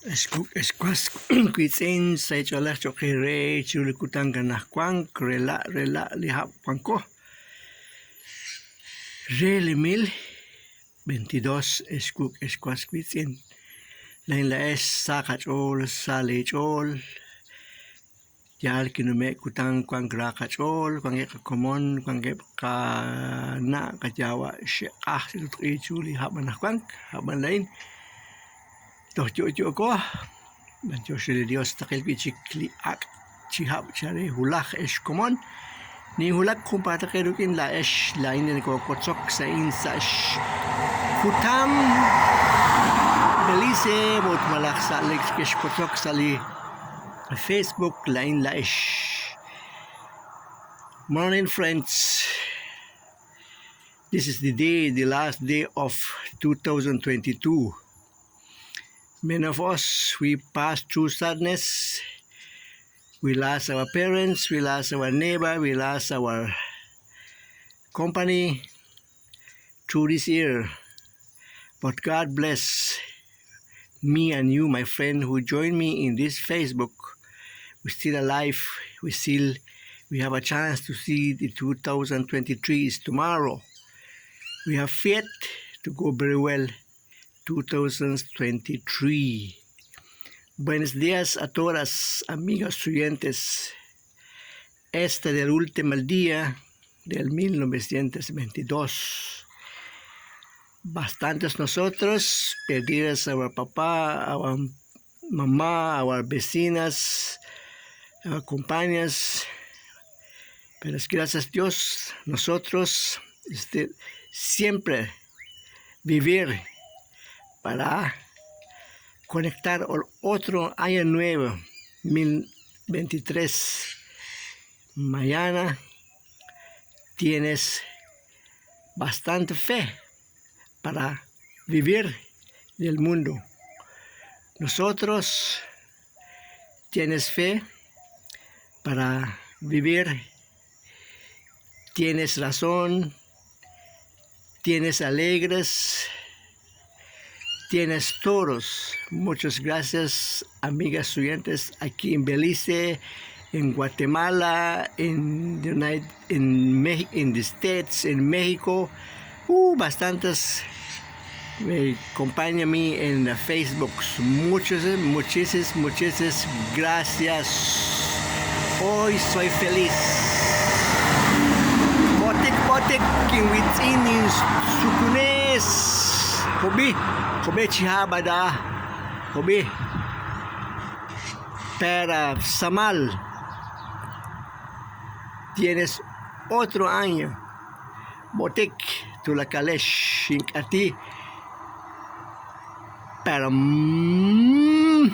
Ex was wiitz'in sa' eech'oolej cho'q eere chiru li kutan anaqwan rela' rela' li hab' wanko re li 1022 ex wuk' ex was wiitz'in laa'in laa'ex sa qach'ool sa leech'ool yaal kinume'k kutan wank ra qach'ool wankeb' qakomon wankeb' qana' qayaawa' xe'q'aj xe'sutq'iik chiru li hab' anaqwan ab'an laa'in toj yo'yo'ko b'antiox re li Dios taqil wi' chik li ak' chihab' chare wulaj ex komon ninwulak junpaataq eerik'in laa'ex laa'in li nokowotzok sa' in sa' xkutam Belice ut malaj sa' li kexwotzok sa' li Facebook laa'in laa'ex Morning friends this is the day the last day of 2022 many of us we pass through sadness we lost our parents we lost our neighbor we lost our company through this year but God bless me and you my friend who joined me in this Facebook we're still alive we still we have a chance to see the 2023 is tomorrow we have faith to go very well 2023 Buenos días a todas amigas oyentes este del último día del 1922 bastantes nosotros perdimos a our papá, a our mamá, a our vecinas, a our compañeras. Pero es gracias a Dios, nosotros siempre vivir para conectar otro año nuevo, 2023. Mañana tienes bastante fe para vivir del mundo. Nosotros tienes fe para vivir, tienes razón, tienes alegres, tienes toros. Muchas gracias, amigas oyentes, aquí en Belice, en Guatemala, en United, en, en the States, en México. Bastantes me acompañan a mí en Facebook. Muchas, muchísimas, muchísimas gracias. Hoy soy feliz. Botik, botik, kinwitzin sukunes. Kobi, kobi chihabada. Kobi. Pero Samal, tienes otro año. Botik, tulakalesh, shinkati. Pero mo.